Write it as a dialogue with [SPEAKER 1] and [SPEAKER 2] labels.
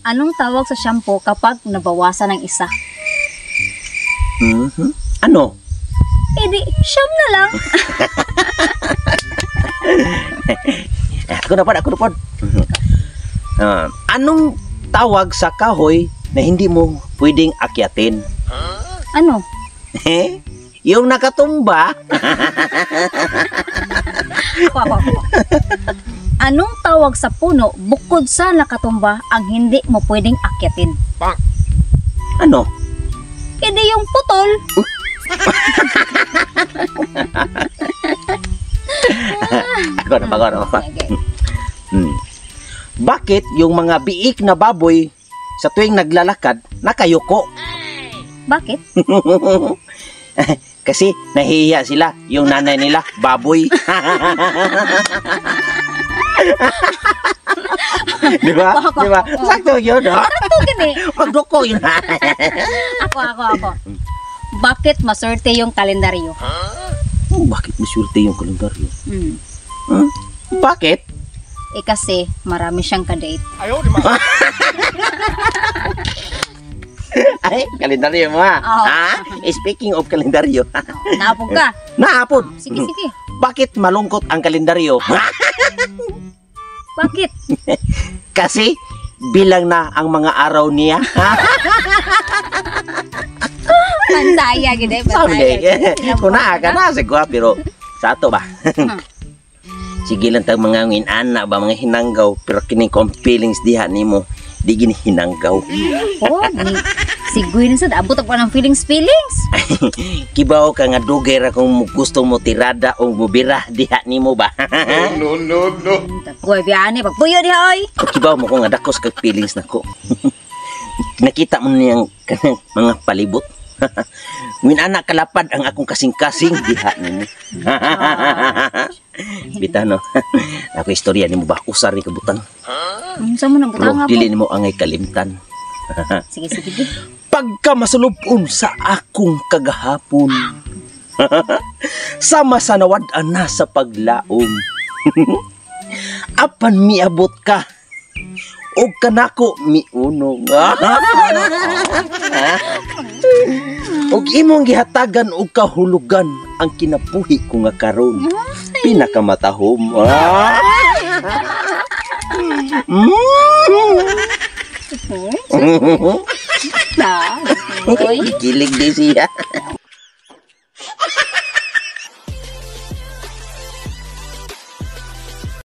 [SPEAKER 1] Anong tawag sa shampoo kapag nabawasan ng isa?
[SPEAKER 2] Mhm. Ano?
[SPEAKER 1] Eh di, siyam na lang.
[SPEAKER 2] Ako na pod, ako na pod. Ah, anong tawag sa kahoy na hindi mo pwedeng akyatin?
[SPEAKER 1] Ano?
[SPEAKER 2] Eh? Yung nakatumba?
[SPEAKER 1] Ako, ako, ako. Anong tawag sa puno bukod sa nakatumba ang hindi mo pwedeng akyatin?
[SPEAKER 2] Ano?
[SPEAKER 1] Eh di yung putol.
[SPEAKER 2] Ako na, ako na.
[SPEAKER 1] Okay.
[SPEAKER 2] Bakit yung mga biik na baboy sa tuwing naglalakad, nakayuko?
[SPEAKER 1] Bakit?
[SPEAKER 2] Kasi nahihiya sila, yung nanay nila, baboy. Di ba? Di ba? Sakto yun, no?
[SPEAKER 1] Ito gani.
[SPEAKER 2] Magduko yun.
[SPEAKER 1] Ako, ako, ako. Bakit maswerte yung kalendaryo?
[SPEAKER 2] Oh, bakit maswerte yung kalendaryo?
[SPEAKER 1] Hmm.
[SPEAKER 2] Hmm? Bakit?
[SPEAKER 1] Eh kasi marami siyang kadate.
[SPEAKER 2] Ay, kalendaryo mo ha.
[SPEAKER 1] Oo.
[SPEAKER 2] Ha? Speaking of kalendaryo.
[SPEAKER 1] Naapog ka.
[SPEAKER 2] Naapod.
[SPEAKER 1] Sige, sige.
[SPEAKER 2] Bakit malungkot ang kalendaryo?
[SPEAKER 1] Bakit?
[SPEAKER 2] Kasi bilang na ang mga araw niya.
[SPEAKER 1] Pansaya, gid eh.
[SPEAKER 2] Sabi
[SPEAKER 1] Pansaya.
[SPEAKER 2] kung naa ka na, siguro, pero sa ato ba? Sige lang tag mga ngin-ana ba, mga hinanggaw, pero kining kong feelings diha nimo, di gini hinanggaw.
[SPEAKER 1] Oh, ni si Gwen sad abot ako ng feelings feelings.
[SPEAKER 2] Kibaw ka nga dugay ra kung gusto mo tirada o mubira diha nimo ba?
[SPEAKER 3] No, no, no.
[SPEAKER 1] Kuy biyani pagpuyo diha oy.
[SPEAKER 2] Kibaw mo ko nga dakos kag feelings nako. Nakita mo niyang kanang mga palibot. Ngin anak kalapad ang akong kasing-kasing diha nimo. Bita no. Ako istorya nimo ba usar ni kabutang.
[SPEAKER 1] Unsa mo nang
[SPEAKER 2] Pero
[SPEAKER 1] butang
[SPEAKER 2] dili nimo angay kalimtan.
[SPEAKER 1] Sige, sige, sige.
[SPEAKER 2] Pagka masulubon sa akong kagahapon. Sama sa nawad-an na sa paglaom. Apan miabot ka. Og kanako miunong. Og imong gihatagan og kahulugan ang kinabuhi ko nga karon. Pinakamatahom.
[SPEAKER 1] Na. Oy.
[SPEAKER 2] Gikilig di siya.